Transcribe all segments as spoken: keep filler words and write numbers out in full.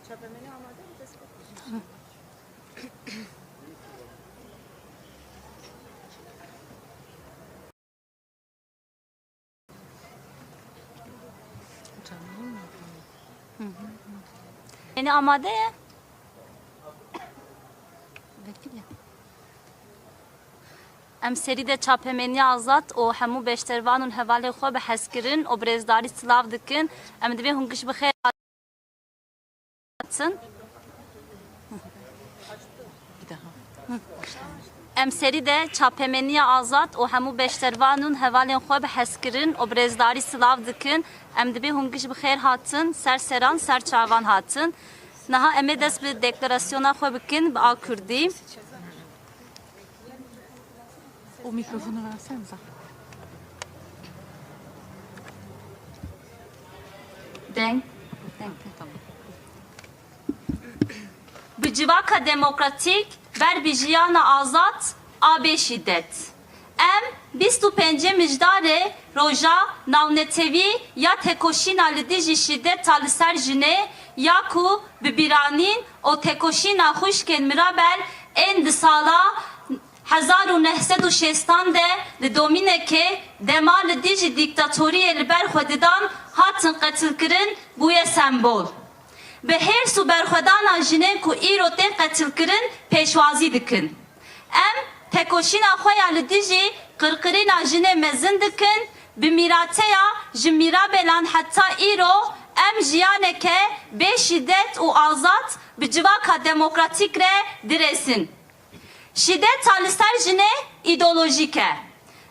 Çapemenî amade mi? Dest pê. Yanî amade ye. Vekil ya. Em serî de çapemeniya azad û hemû beşdervan û hevalên xwe bi hezkirin û bi rêzdarî silav dikin. Em divê hûn giş bi xêr hatin. Em serî de çapemeniya azad û hemû beşdervan û hevalên xwe bi hezkirin û bi rêzdarî silav dikin. Em divê hûn giş bi xêr hatin, ser seran, ser çavan hatin. Niha em ê dest bi deklarasyona xwe bikin bi a kurdî. O mikrofonu versenize. Deng. Deng. Tamam. Bi civaka demokratîk, ber bi jiyana azad a bê şîdet. Em bîst û pêncê Mijdarê roja navnetewî ya tekoşîna li dijî şîdeta li ser jinê ya ku bi bîranîn û tekoşîna xwişkên mirabel ên di sala hezar û neh sed û şêstan de li domînekê dema li dijî dîktatoriyê li ber xwe didan hatin qetilkirin bûye sembol. Bi hêrs û berxwedana jinên ku îro tên qetilkirin pêşwazî dikin. Em tekoşîna xwe ya li dijî qirqirîna jinê mezin dikin, bi mîrateya ji mîrabelan heta îro em jiyaneke bê şîdet û azad bi civaka demokratîk re dirêsin. Şîdeta li ser jinê îdeolojîk e.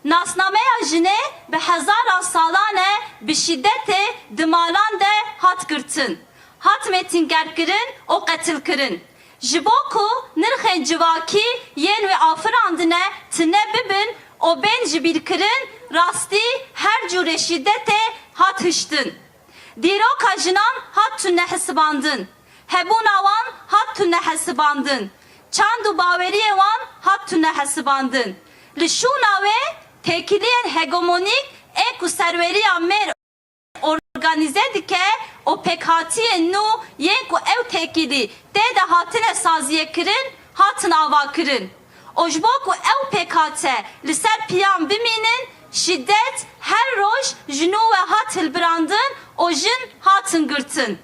Nasnameya jinê bi hezaran salan e bi şîdetê di malan de hat girtin, hat mêtîngerkirin û qetilkirin. Ji bo ku nirxên civakî yên wê afirandine tune bibin û bên jibîrkirin, rastî her cûrê şîdetê hat hiştin. Dîroka jinan hat tunehesibandin. Hebûna wan hat tunehesibandin. Çand û baweriyên wan hat tunehesibandin. Li şûna wê têkiliyên hegemonîk ê ku serweriya mêr organîze dike û pêkhatiyên nû yên ku ew têkilî tê de hatine saziyê kirin, hatin avakirin. Û ji bo ku ew pêkhate li ser piyan bimînin, şîdet her roj ji nû ve hat hilbirandin û jin hatin girtin.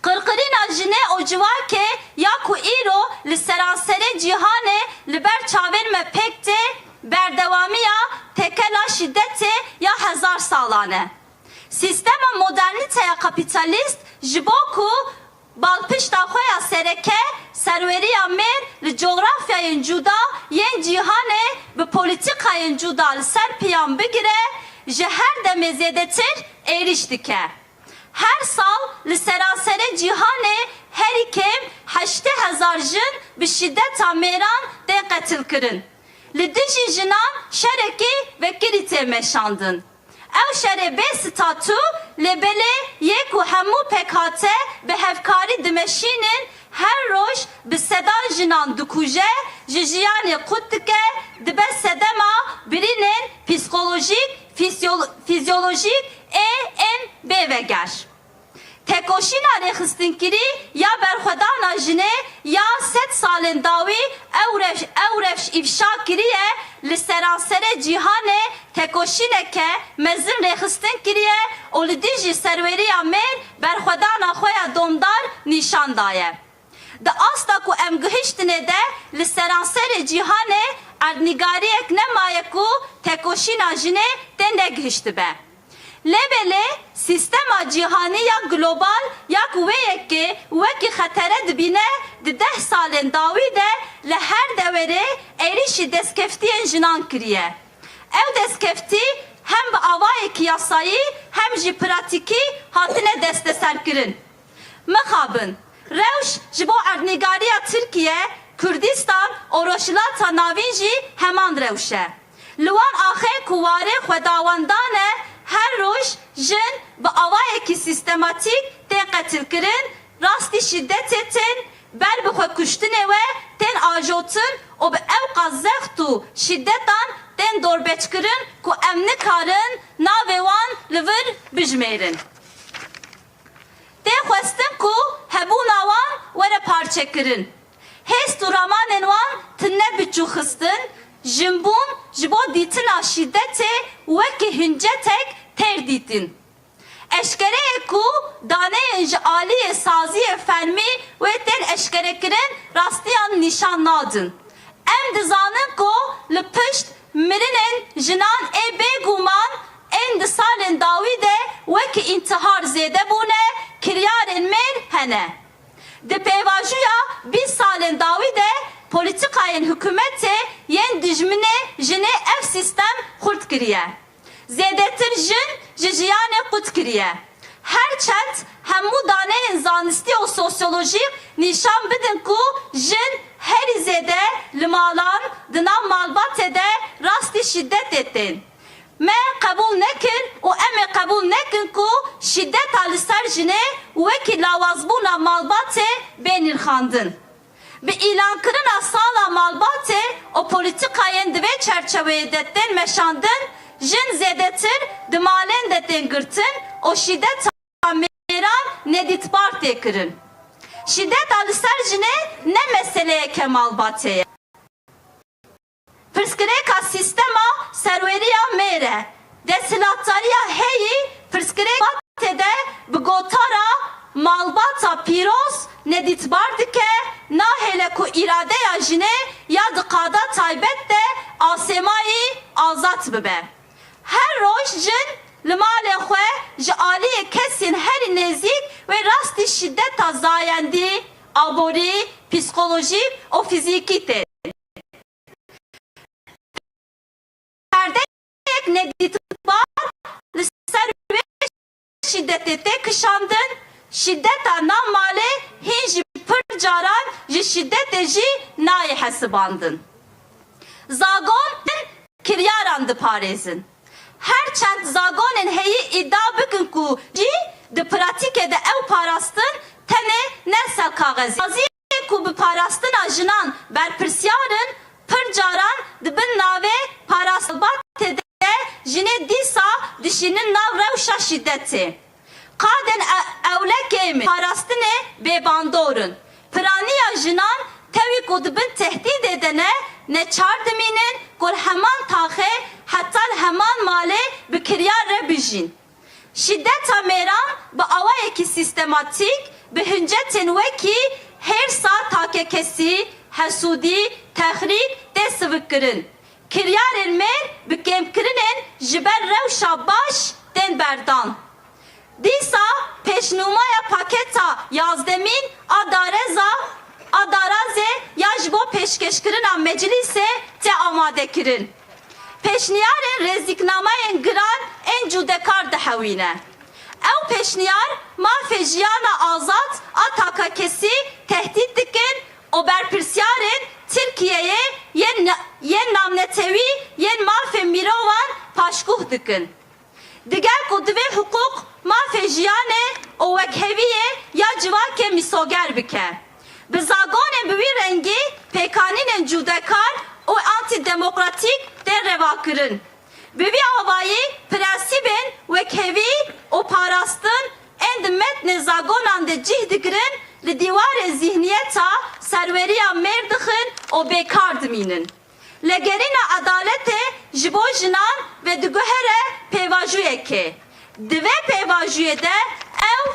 Qirqirîna jinê û civakê ya ku îro li seranserê cîhanê li ber çavên me pêk tê, berdewamiya tekela şîdetê ya hezar salan e. Sîstema modernîteya kapîtalîst ji bo ku balpişta xwe ya sereke, serweriya mêr, li cografyayên cuda yên cîhanê bi polîtîkayên cuda li ser piyan bigire, ji her demê zêdetir êrîş dike. Her sal li seranserê cîhanê herî kêm heştê hezar jin bi şîdeta mêran tên qetilkirin. Li dijî jinan şerekî vekirî tê meşandin. Ew şerê bê statû, lê belê yê ku hemû pêkhate bi hevkarî dimeşînin, her roj bi sedan jinan dikuje, ji jiyanê qut dike, dibe sedema birînên psîkolojîk, fîzyol-, fîzyolojîk ê ên bê veger. Tekoşîna rêxistinkirî ya berxwedana jinê ya sed salên dawî ew rewş, ew rewş îfşa kiriye, li seranserê cîhanê tekoşîneke mezin rêxistin kiriye û li dijî serweriya mêr berxwedana xwe ya domdar nîşan daye. Di asta ku em gihiştinê de li seranserê cîhanê erdnîgariyek nemaye ku tekoşîna jinê tê negihiştibe. Lê belê sîstema cîhanî ya global ya ku wê yekê wekî xetere dibîne, di deh salên dawî de li her dewerê êrîşî destkeftiyên jinan kiriye. Ew destkeftî hem bi awayekî yasayî hem jî pratîkî hatine desteserkirin. Mixabin, rewş ji bo erdnîgariya Tirkiye, Kurdistan û Rojhilata Navîn jî heman rewş e. Li wan axê ku warê xwedawendan e, her roj jin bi awayekî sîstematîk tên qetilkirin, rastî şîdetê tên ber bi xwekuştinê we tên ajotin û bi ewqas zext û şîdetan tên dorbeçkirin ku em nikarin navê wan li vir bijmêrin. xwestin ku hebûna wan were parçekirin. Hêst û ramanên wan tune biçûxistin, jinbûn ji bo dîtina şîdetê wekî hincetek têr dîtin. Eşkereyê ku daneyên ji aliyê saziyê fermî wê tên eşkerekirin rastiyan nîşan nadin. Em dizanin ku li pişt mirinên jinan ê bêguman ên di salên dawî de wekî întihar zêde bûne, kiryarên mêr hene. Di pêvajoya bîst salên dawî de polîtîkayên hikûmetê yên dijminê jinê ev sîstem xurt kiriye. Zêdetir jin ji jiyanê qut kiriye. Her çend hemû daneyên zanistî û sosyolojîk nîşan bidin ku jin herî zêde li malan, di nav malbatê de rastî şîdetê tên. Me qebûl nekin û em ê qebûl nekin ku şîdeta li ser jinê wekî lawazbûna malbatê bê nirxandin. Bi îlankirina sala malbatê û polîtîkayên di vê çerçeveyê de tên meşandin, jin zêdetir di malên de tên girtin û şîdeta mêran nedîtbar tê kirin. Şîdeta li ser jinê ne meseleyeke malbatê ye. Pirsgirêka sîstema serweriya mêr e. Desthilatdariya heyî pirsgirêk malbatê de bi gotara malbata pîroz nedîtbar dike, nahêle ku îradeya jinê ya di qada taybet de asêmayî azad bibe. Her roj jin li malên xwe ji aliyê kesên herî nêzîk wê rastî şîdeta zayendî, aborî, psîkolojîk û fîzîkî tên. Perdeyek nedîtbar li ser wê şîdetê tê kişandin, şîdeta nav malê hîn jî pir caran ji şîdetê jî nayê hesibandin. Zagon kiryaran diparêzin. Her çend zagonên heyî îdia bikin ku jî di pratîkê de ew parastin tenê ne ser kaxezê. Saziyê ku bi parastina jinan berpirsyar in, pir caran di bin navê parastin malbatê de jinê dîsa dişînin nav rewşa şîdetê. Qadên e-, ewlekê min parastinê bêbandor in. Piraniya jinan tewî ku di bin tehdîdê de ne, neçar dimînin ku li heman taxê heta li heman malê bi kiryar re bijîn. Şîdeta mêran bi awayekî sîstematîk bi hincetên wekî hêrsa takekesî, hesûdî, texrîb tê sivikkirin. Kiryarên mêr bi kêmkirinên ji ber rewşa baş tên berdan. Dîsa pêşnûmaya paketa yazdemîn a dareza, a darazê ya ji bo pêşkêşkirina meclîsê tê amadekirin. Pêşniyarên rêzîknamayên giran ên cûdekar dihewîne. Ew pêşniyar mafê jiyana azad a takakesî tehdît dikin û berpirsyarên Tirkiyeyê yên, yên navnetewî yên mafê mirovan paşguh dikin. Digel ku divê hiqûq, mafê jiyanê û wekheviyê ya civakê mîsoger bike. Bi zagonên bi wî rengî pêkanînên cûdekar û antîdemokratîk tên revakirin. Bi vî awayî prensîbên wekhevî û parastin ên di metnê zagonan de cih digirin, li dîwarê zîhniyeta serweriya mêr dixin û bêkar dimînin. Legerîna edaletê ji bo jinan vediguhere pêvajoyekê. Di vê pêvajoyê de ew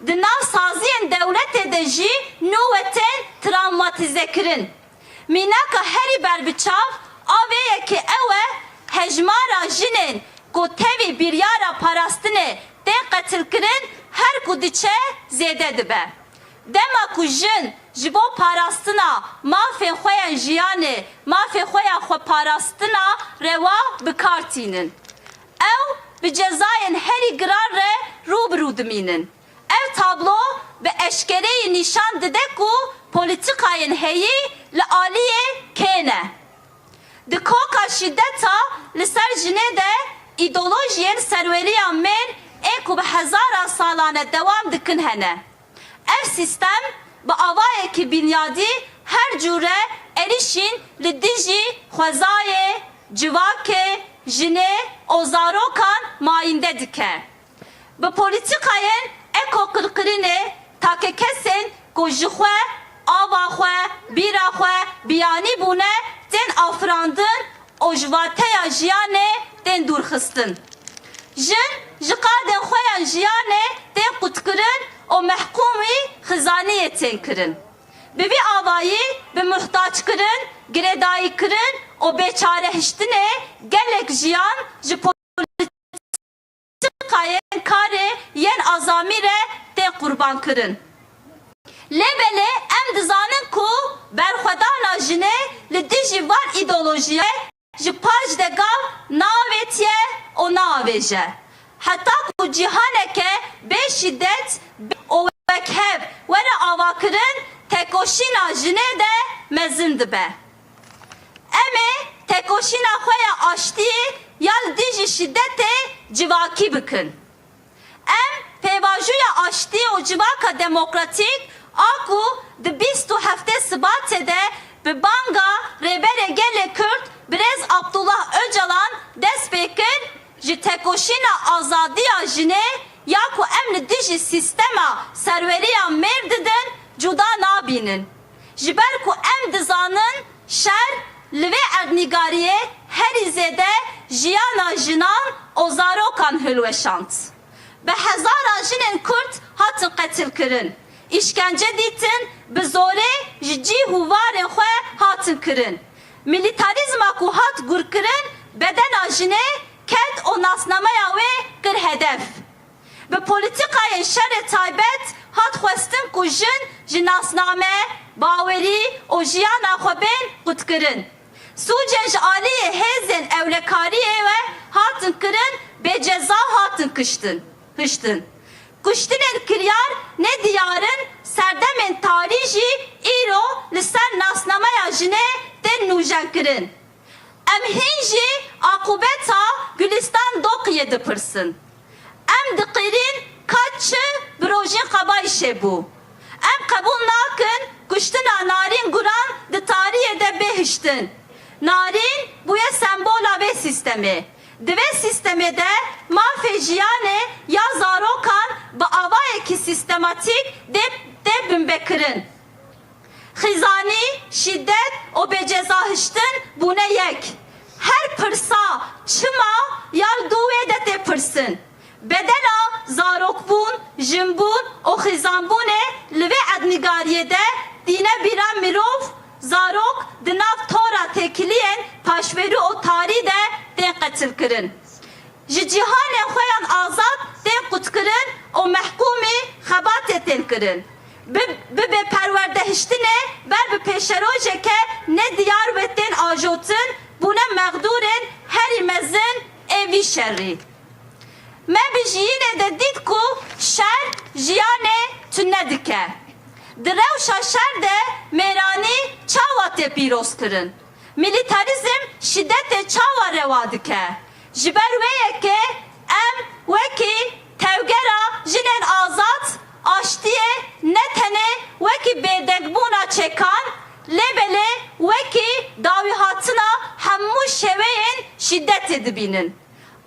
di nav saziyên dewletê de jî nû we tên trawmatîzekirin. Mînaka herî berbiçav a vê yekê ew e, hejmara jinên ku tevî biryara parastinê tên qetilkirin her ku diçe zêde dibe. Dema ku jin ji bo parastina mafên xwe ya jiyanê, mafê xwe ya xweparastina rewa bi kar tînin, ew bi cezayên herî giran re rû bi rû dimînin. Ev tablo bi eşkereyî nîşan dide ku polîtîkayên heyî li aliyê kê ne. Di koka şîdeta li ser jinê de îdeolojiyên serweriya mêr ên ku bi hezara salan e dewam dikin hene. Ev sîstem bi awayekî binyadî her cûre êrîşîn li dijî xwezayê, civakê, jinê û zarokan mayînde dike. Bi polîtîkayên Eko qirkirinê take kesên ku ji xwe, ava xwe, bîra xwe biyanî bûne tên afirandin û ji vateya jiyanê tên dûrxistin. Jin ji qadên xwe yan jiyanê tên qutkirin û mehkûmî xizaniyê tên kirin. Bi vî avayî bi muhtaçkirin, girêdayîkirin û bêçarehiştinê gelek jiyan ji politikayên karê yên azamî re tên qurbankirin. Lê belê em dizanin ku berxwedana jinê li dijî van îdeolojiyê ji paş de gav naavêtiye û naavêje. Heta ku cîhaneke bê şîdet û wekhev were avakirin, tekoşîna jinê de mezin dibe. Em ê tekoşîna xwe ya aştiyê ya li dijî şîdetê civakî bikin. Em pêvajoya aştî û civaka demokratîk a ku di bîst û heftê Sibatê de bi banga Rêberê Gelê Kurd Birêz Abdullah Ocalan dest pê kir, ji tekoşîna azadiya jinê ya ku em li dijî sîstema serweriya mêr didin cuda nabînin. Ji ber ku em dizanin şer li vê erdnîgariyê herî zêde jiyana jinan û zarokan hilweşand. Bi hezaran jinên Kurd hatin qetilkirin, îşkence dîtin, bi zorê ji cîh û warên xwe hatin kirin. Milîtarîzma ku hat gurkirin, bedena jinê ket û nasnameya wê kir hedef. Bi polîtîkayên şerê taybet hat xwestin ku jin ji nasname, bawerî û jiyana xwe bên qutkirin. Sûcên ji aliyê hêzên ewlekariyê ve hatin kirin, bê ceza hatin kiştin, hiştin. Kuştinên kiryar nediyar in, serdemên tarî jî îro li ser nasnameya jinê tên nûjenkirin. Em hîn jî aqûbeta Gulistan Doqiyê dipirsin. Em diqîrîn ka çi bi Rojîn Xebayîşê bû. Em qebûl nakin kuştina Narîn Guran di tariyê de bê hiştin. Narîn bûye sembola vê sîstemê. Di vê sîstemê de mafê jiyanê ya zarokan bi avayekî sîstematîk dê, tê binbekirin. Xizanî, şîdet û bêcezahiştin bûne yek. Her pirsa çima ya li dû wê de tê pirsin. Bedela zarokbûn, jinbûn û xizanbûnê li vê erdnîgariyê de tîne bîra mirov, zarok di nav tora têkiliyên paşverû û tarî de tên qetilkirin. Ji cîhanên xwe yan azad tên qutkirin û mehkûmî xebatê tên kirin. Bi, bi bêperwerdehiştinê ber bi pêşerojeke nediyar ve tên ajotin, bûne mexdûrên herî mezin ê vî şerî. Me bi jiyînê de dît ku şer jiyanê tune dike. Di rewşa şer de mêranî çawa tê pîrozkirin? Milîtarîzm şîdetê çawa rewa dike? Ji ber wê yekê em wekî tevgera jinên azad aştiyê ne tenê wekî bêdengbûna çekan, lê belê wekî dawîhatina hemû şêweyên şîdetê dibînin.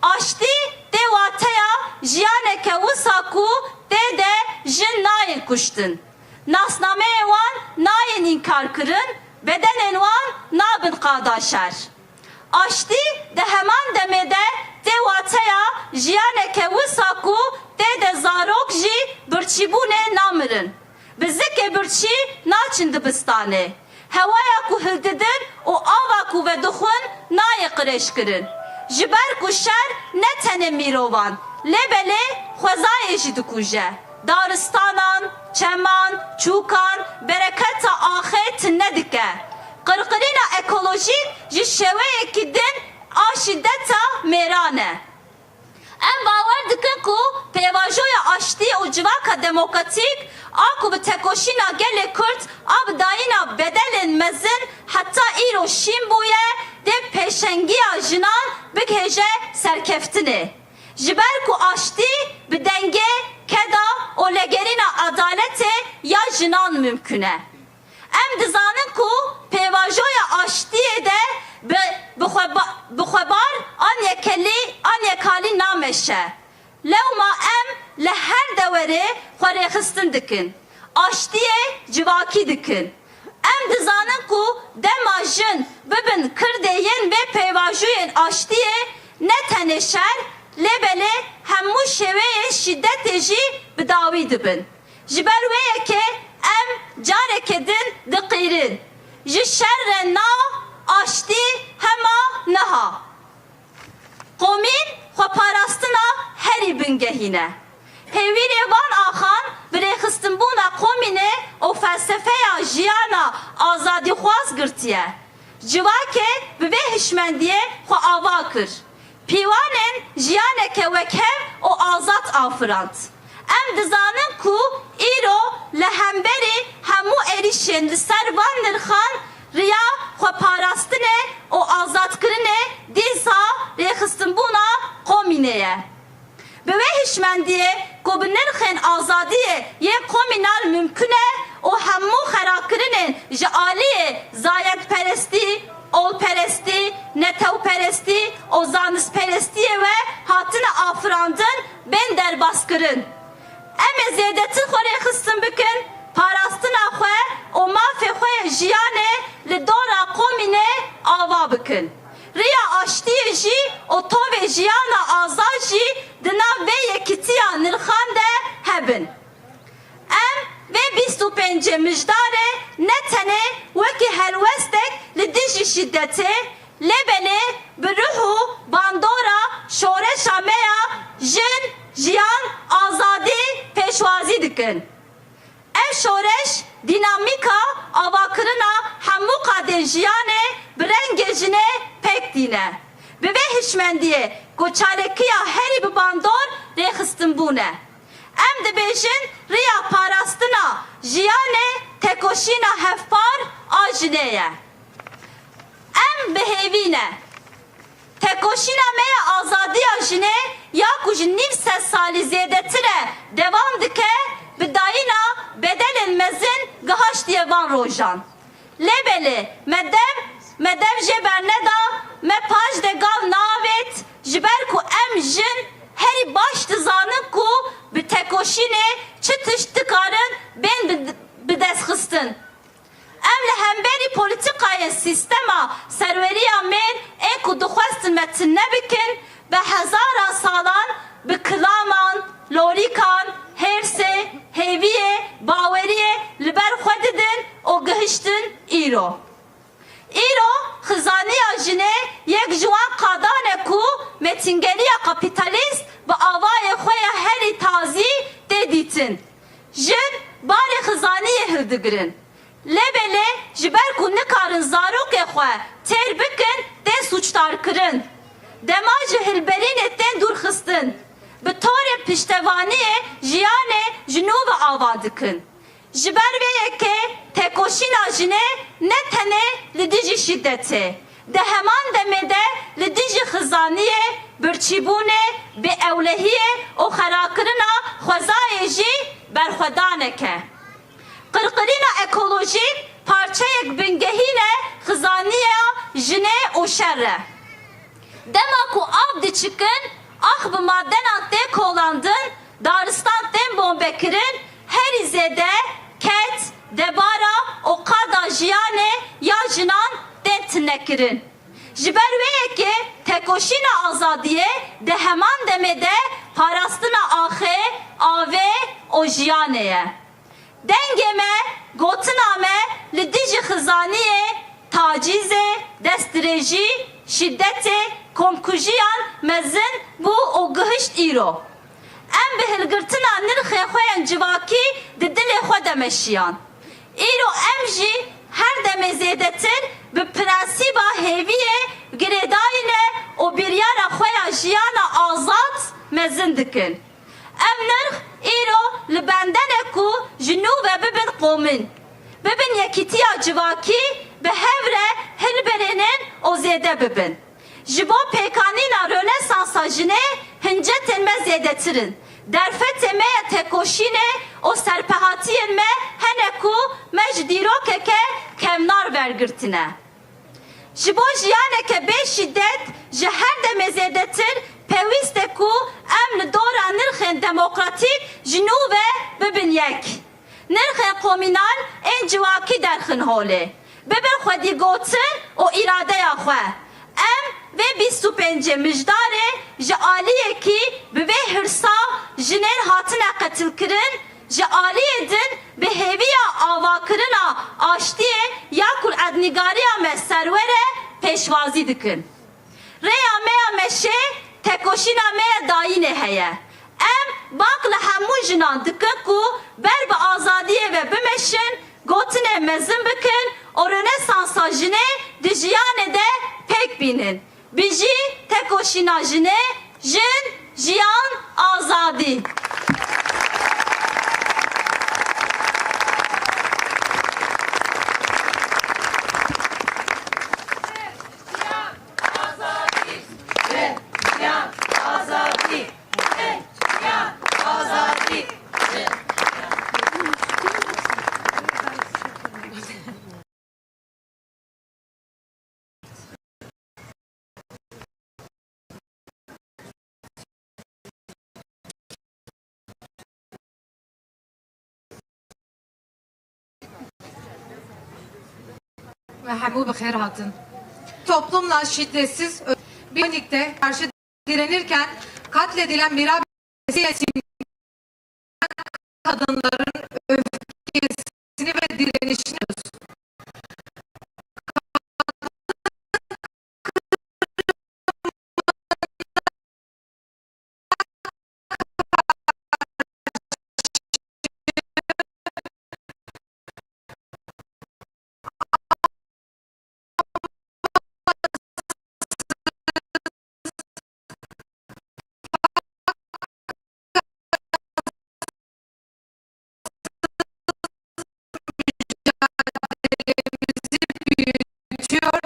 Aştî tê wateya jiyaneke wisa ku tê de jin nayên kuştin, nasnameyên wan nayên înkarkirin, bedenên wan nabin qada şer. Aştî di heman demê de tê wateya jiyaneke wisa ku tê de zarok jî birçîbûnê namirin. Bi zikê birçî naçin dibistanê. Hewaya ku hildidin û ava ku vedixwin nayê qirêjkirin. Ji ber ku şer ne tenê mirovan, lê belê xwezayê jî dikuje. Daristanan, çeman, çûkan bereketa axê tune dike. Qirqirîna ekolojîk ji şêweyekî din a şîdeta mêran e. Em bawer dikin ku pêvajoya aştî û civaka demokratîk a ku bi tekoşîna gelê Kurd a bi dayîna bedelên mezin heta îro şîn bûye, dê pêşengiya jinan bigihêje serkeftinê. Ji ber ku aştî bi dengê, keda û legerîna edaletê ya jinan mimkun e. Em dizanin ku pêvajoya aştiyê de bi, bi xwe ba-, bi xwebar an yekelî, an yekalî nameşe. Lewma em li her dewerê xistin dikin, aştiyê civakî dikin. Em dizanin ku dema jin bibin kirdê yên vê pêvajoyên aştiyê, ne tenê şer, lê belê hemû şêweyên şîdetê jî bi dawî dibin. Ji ber wê yekê em careke din diqîrin. Ji şer re na, aştî hema niha. Komîn xweparastina herî bingehîn e. Hêvîrê van axan bi rêxistinbûna komînê û felsefeya jiyana azadîxwaz girtiye. Civakê bi vê hişmendiyê xwe ava kir. Pîwanên jiyaneke wekhev û azad afirand. Em dizanin ku îro li hemberî hemû êrîşên li ser van nirxan riya xweparastinê û azadkirinê dîsa rêxistinbûna komînê ye. Bi wê hişmendiyê ku bi nirxên azadiyê yên komînal mimkun e û hemû xerakirinên ji aliyê zayendperestî, olperestî, netewperestî û zanistperestiyê we hatine afirandin, bên derbaskirin. Em ê zêdetir xwe rêxistin bikin, parastina xwe û mafê xwe yê jiyanê li dora komînê ava bikin. Riya aştiyê jî û tovê jiyana azad jî di nav vê yekîtiya nirxan de hebin. Em vê bîst û pêncê Mijdarê ne tenê wekî helwestek li dijî şîdetê, lê belê bi ruh û bandora şoreşa me ya Jin, Jiyan, Azadî pêşwazî dikin. Ev şoreş dînamîka avakirina hemû qadên jiyanê bi rengê jinê pêk tîne. Bi vê hişmendiyê ku çalekiya herî bi bandor rêxistinbûn e. Em dibêjin riya parastina jiyanê tekoşîna hevpar a jinê ye. Em bi hêvî ne. Tekoşîna me ya azadiya jinê ya ku ji nîv sed salî zêdetir e dewam dike, bi dayîna bedelên mezin gihaştiye van rojan. Lê belê me dev, me dev jê berneda, me paş de gav naavêt, ji ber ku em jin herî baş dizanin ku bi tekoşînê çi tişt dikarin bên bi, bidestxistin. Em li hemberî polîtîkayên sîstema serweriya mêr ê ku dixwestin me tune bikin, bi hezaran salan bi kilaman, lorîkan, hêrsê, hêviyê, baweriyê li ber xwe didin û gihiştin îro. Îro xizaniya jinê yek ji wan qadan e ku metîngeriya kapîtalîst bi avayê xwe ya herî tazî tê dîtin. Jin barê xizaniyê hildigirin. Lê belê ji ber ku nikarin zarokê xwe têr bikin, tê sûcdarkirin. Dema ji hilberînê tên dûrxistin, bi torê piştevaniyê jiyanê ji nû ve ava dikin. Ji ber vê yekê tekoşîna jinê ne tenê li dijî şîdetê, di heman demê de li dijî xizaniyê, birçîbûnê, bêewlehiyê û xerakirina xwezayê jî berxwedanek e. Qirqirîna ekolojîk parçeyek bingehîn e xizaniya jinê û şer e. Dema ku av diçikin, ax bi madenan tê kolandin, daristan tên bombekirin, herî zêde ket, debara û qada jiyanê ya jinan tên tinekirin. Ji ber wê yekê tekoşîna azadiyê di heman demê de parastina axê, avê û jiyanê ye. Dengê me, gotina me li dijî xizaniyê, tacîzê, destdirêjî, şîdetê, komkujiyan mezin bû û gihişt îro. Em bi hilgirtina nirxên xwe yên civakî di dilê xwe de meşiyan. Îro em jî her demê zêdetir bi prensîba hêviyê girêdayî ne û biryara xwe ya jiyana azad mezin dikin. Ev nirx îro li bendene ku ji nû ve bibin qomîn, bibin yekîtiya civakî, bi hev re hilberênin û zêde bibin. Ji bo pêkanîna Rönesansa jinê hincetên me zêdetir in. Derfetê me ya tekoşînê û serpehatiyên me hene ku me ji dîrokeke kevnar wergirtine. Ji bo jiyaneke bê şîdet ji her demê zêdetir Pêwîst e ku em li dora nirxên demokratîk ji nû ve bibin yek. Nirxên komînal ên civakî derxin holê. Bibin xwedîgotin û îradeya xwe. Em vê bîst û pêncê Mijdarê ji aliyekî bi vê hirsa jinên hatine qetilkirin, ji aliyê din bi hêviya avakirina aştiyê ya ku li erdnîgariya me serwer e, pêşwazî dikin. Rêya me ya meşê tekoşîna me ya dayînê heye. Em bang li hemû jinan dikin ku ber bi azadiyê ve bimeşin, gotinên mezin bikin û Rönesansa jinê di jiyanê de pêk bînin. Bijî tekoşîna jinê, jin, jiyan, azadî. Ve hemû bi xêr hatin. Toplumla şiddetsiz, birlikte karşı direnirken katledilen Mira Bey kadınların öfkesini ve direnişini büyütüyor.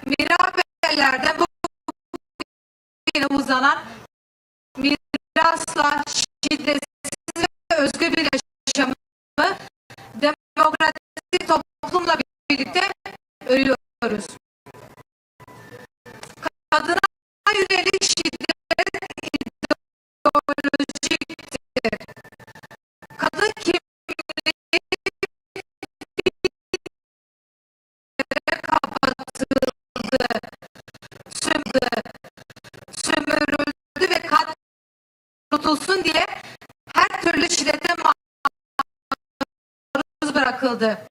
Mira Beyler'den bu yeni uzanan mirasla şiddetsiz ve özgür bir yaşamı demokratik toplumla birlikte örüyoruz. Kadına yönelik şiddet ideolojiktir. Kadın kimliği kapatıldı, sömürdü, sömürüldü ve kat-, kurtulsun diye her türlü şiddete maruz bırakıldı.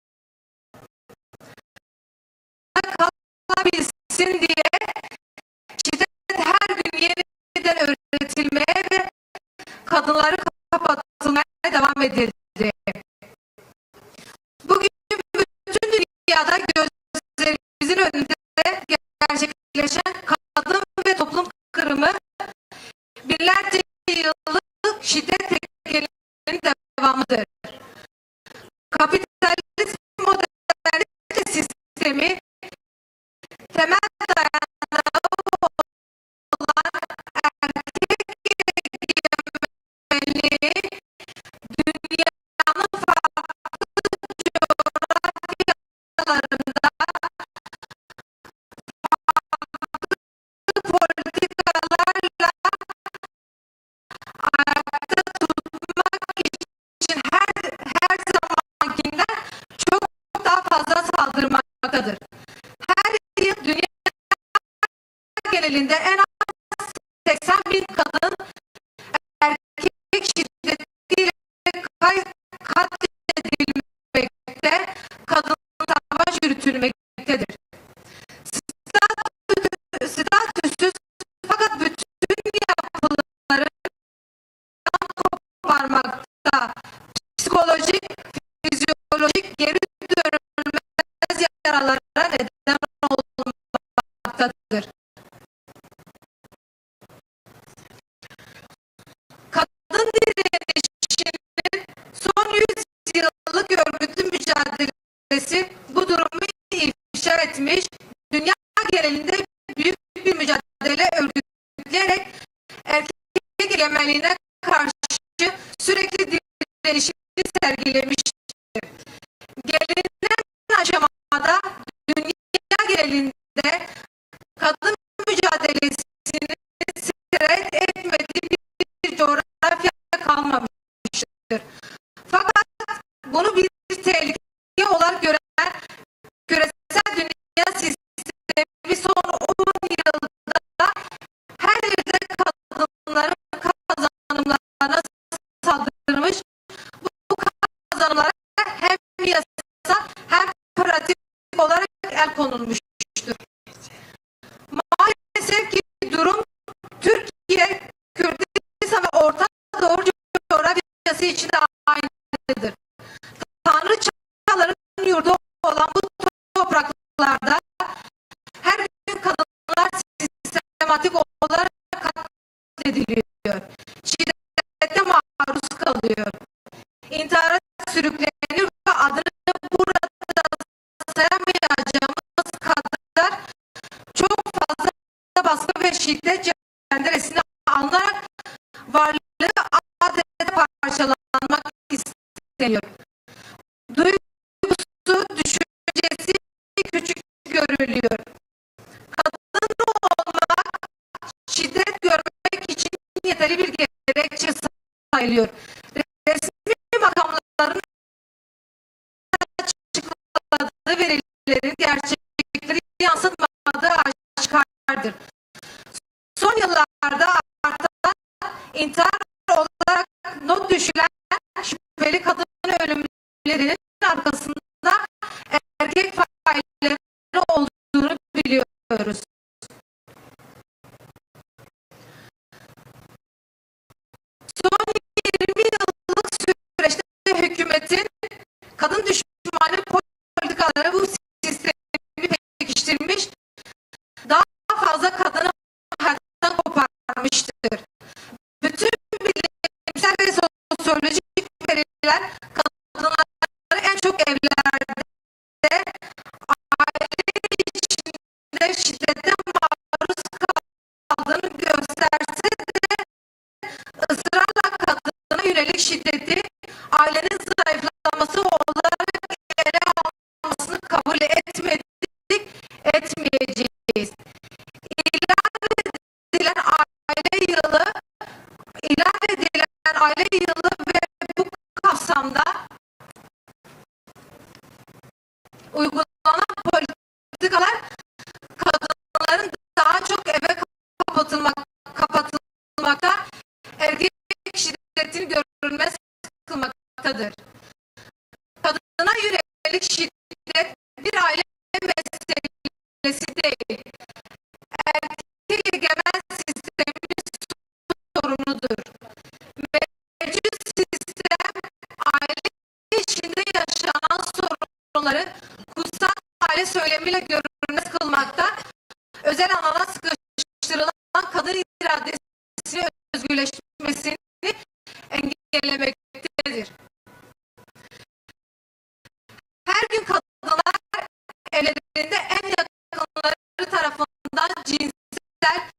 Kalabilsin diye şiddet her gün yeniden öğretilmeye ve kadınları kapatılmaya devam edildi. Bugün bütün dünyada gözlerimizin önünde gerçekleşen kadın ve toplum kırımı binlerce yıllık şiddet tekelinin devamıdır. Kapitalizm modernite sistemi temel dayanağı olan erkek egemenliği dünyanın farklı coğrafyalarında farklı politikalarla ayakta tutmak için her, her zamankinden çok daha fazla saldırmaktadır. Her yıl dünya genelinde en az seksen bin kadın erkek şiddetiyle kay-, katledilmekte, kadın savaş yürütülmektedir. Statü-, statüsüz fakat bütün yapıları koparmakta, psikolojik, fizyolojik geri dönülmez yaralara neden olmaktadır. Kadın direnişinin son yüz yıllık örgütlü mücadelesi bu durumu ifşa etmiş, dünya genelinde büyük bir mücadele örgütleyerek erkek egemenliğine karşı sürekli direnişini sergilemiştir. Gelinen aşamada dünya genelinde kadın mücadelesinin sirayet Fakat bunu bir tehlike olarak gören küresel dünya sistemi son on yılda her yerde kadınların kazanımlarına saldırmış, bu kazanımlara hem yasal hem pratik olarak el konulmuştur. Maalesef ki durum Türkiye, Kürdistan ve Orta Doğu coğrafyası için de aynıdır. Tanrıçaların yurdu olan bu topraklarda her gün kadınlar sistematik olarak katlediliyor. Şiddete maruz kalıyor. İntihara sürükleniyor ve adını burada sayamayacağımız kadar çok fazla baskı ve şiddet cenderesine alınarak varlığı adeta parçalanmak isteniyor. Duygusu, düşüncesi küçük görülüyor. Kadın olmak şiddet görmek için yeterli bir gerekçe sayılıyor. Resmi makamların açıkladığı verilerin gerçekleri yansıtmadığı aşikardır. Son yıllarda artan intihar olarak not düşülen şüpheli kadın ölümlerinin arkasında erkek failleri olduğunu biliyoruz. Son yirmi yıllık süreçte hükümetin kadın düşmanı politikaları bu sistemi pekiştirmiş, daha fazla kadını hayattan koparmıştır. Bütün bilimsel ve sosyolojik veriler kadınları en çok evlerde, aile içinde şiddete maruz kaldığını gösterse de ısrarla kadına yönelik şiddeti ailenin zayıflaması olarak ele almasını kabul etmedik, etmeyeceğiz. İlan edilen aile yılı, ilan edilen aile yılı ve bu kapsamda uygulanan politikalar kadınların daha çok eve kapatılmak, kapatılmakta, erkek şiddetini görünmez kılmaktadır. Kadına yönelik şiddet bir aile meselesi değil. Erkek egemen sistemin sorunudur. Mevcut sistem aile içinde yaşanan sorunları kutsal aile söylemiyle görünmez kılmakta, özel alana sıkıştırılan kadın iradesini özgürleşmesini engellemektedir. Her gün kadınlar evlerinde en yakınları tarafından cinsel,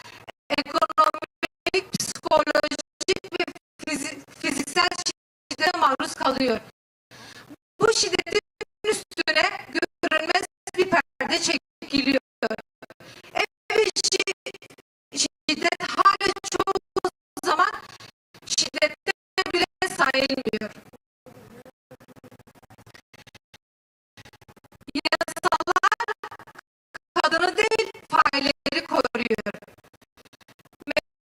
ekonomik, psikolojik ve fizi-, fiziksel şiddete maruz kalıyor. Bu şiddetin üstüne görünmez bir perde çekiliyor. Ev içi şiddet hala çoğu zaman şiddetten bile sayılmıyor. Yasalar kadını değil, failleri koruyor.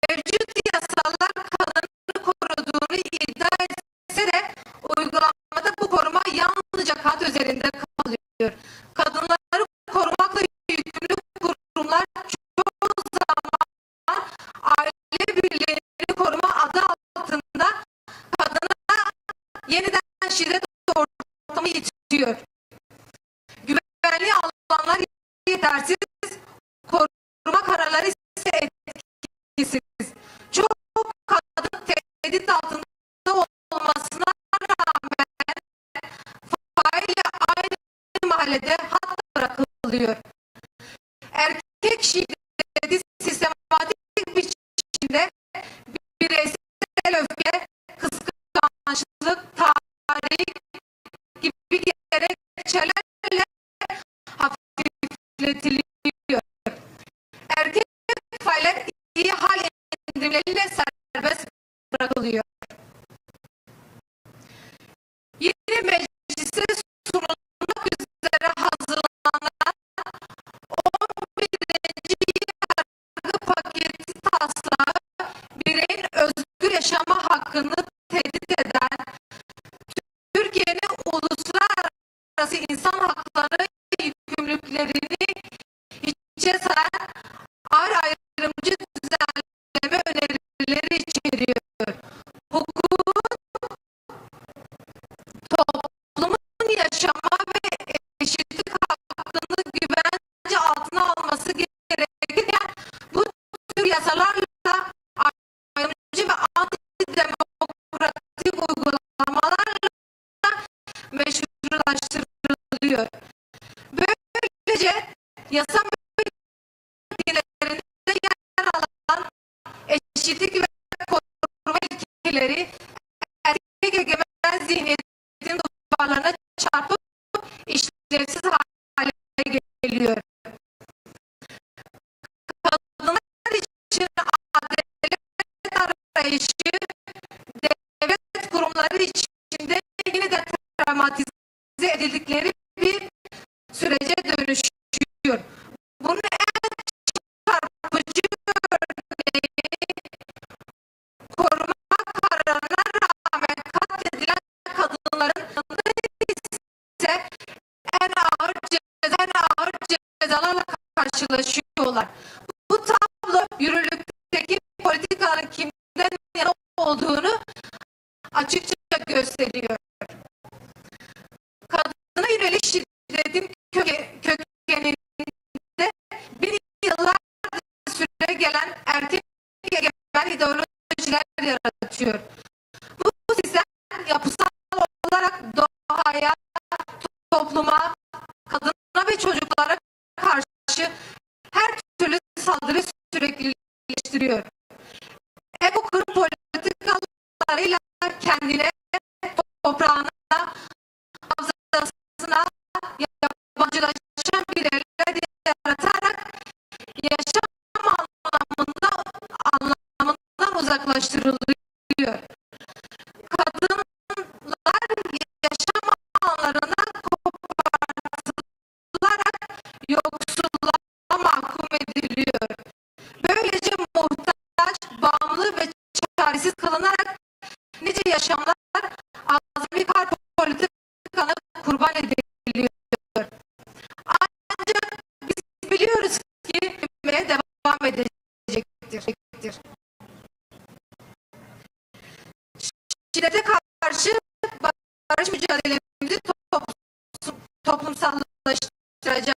Mevcut yasalar kadını koruduğunu iddia etse de uygulamada bu koruma yalnızca kağıt üzerinde kalıyor. Kadınları korumakla yükümlü kurumlar çoğu zaman aile birliğini koruma adı altında kadına yeniden şiddet ortamı itiyor. Güvenli alanlar yetersiz, koruma kararları ise etkisiz. Çoğu kadın tehdit altında olmasına rağmen faille aynı mahallede hatta bırakılıyor. Erkek şiddeti sistematik biçimde bireysel öfke, kıskançlık, tahrik gibi gerekçelerle hafifletiliyor. Erkek failler iyi hal indirimleriyle serbest bırakılıyor. yasalar ağır ayrımcı düzenleme önerileri içeriyor. Hukukun toplumun yaşama ve eşitlik hakkını güvence altına alması gerekirken bu tür yasalarla ayrımcı ve antidemokratik uygulamalarla meşrulaştırılıyor. Böylece yasa metinlerinde yer alan eşitlik ve koruma ilkeleri erkek egemen zihniyetin duvarlarına çarpıp işlevsiz hale geliyor. Kadınlar için adalet arayışı devlet kurumları içinde yeniden travmatize edildikleri bir sürece dönüşüyor. Bunun en çarpıcı örneği, koruma kararına rağmen katledilen kadınların yanında ise en ağır ceza, en ağır cezalarla karşılaşıyorlar. Bu tablo yürürlükteki politikaların kimden yana olduğunu açıkça gösteriyor. Kadına yönelik şiddetin köke-, kökeninde bin yıllardır süregelen erkek egemen ideolojiler yaratıyor. Bu sistem yapısal olarak doğaya, topluma, kadına ve çocuklara karşı her türlü saldırı süreklileştiriyor. Eko kırım politikalarıyla kendine, toprağına, havzasına yabancılaşan bir devlet yaratarak yaşam anlamında, anlamından uzaklaştırılıyor. Kadınlar yaşam alanlarından kopartılarak yoksulluğa mahkum ediliyor. Böylece muhtaç, bağımlı ve çaresiz kılınarak nice yaşamlar azami kar politikalarına kurban ediliyor. Ancak biz biliyoruz ki büyümeye devam edecektir. Şiddete karşı barış mücadelemizi toplum-, toplumsallaştıracağız.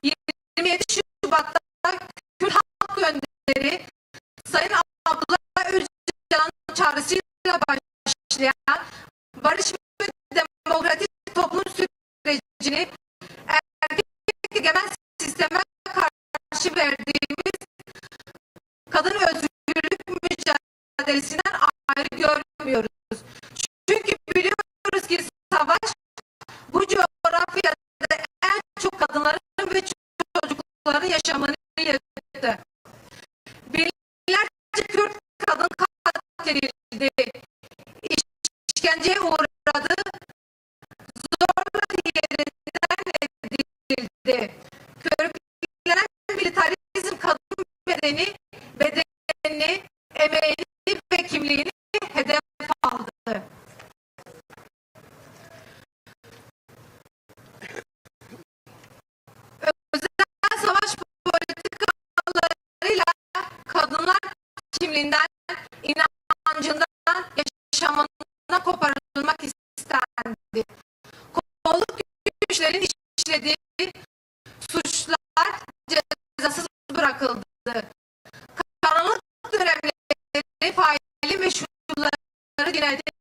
Yirmi yedi Şubat'ta Kürt Halk Önderi Sayın Abdullah Öcalan'ın çağrısıyla başlayan barış ve demokratik toplum sürecini erkek egemen sisteme karşı verdiğimiz kadın özgürlük mücadelesinden ayrı görmüyoruz. Çünkü biliyoruz ki savaş bu coğrafyada en çok kadınların ve çocukların yaşamını yıktı. Binlerce Kürt kadın katledildi, işkenceye uğradı, zorla yerinden edildi. Körüklenen militarizm kadın bedeni, bedenini, emeğini ve kimliğini hedef aldı. Özel savaş politikalarıyla kadınlar kimliğinden, inancından, yaşamından koparılmak istendi. Kolluk güçlerin işlediği suçlar cezasız bırakıldı. Karanlık dönemleri faili meşrulları cinayete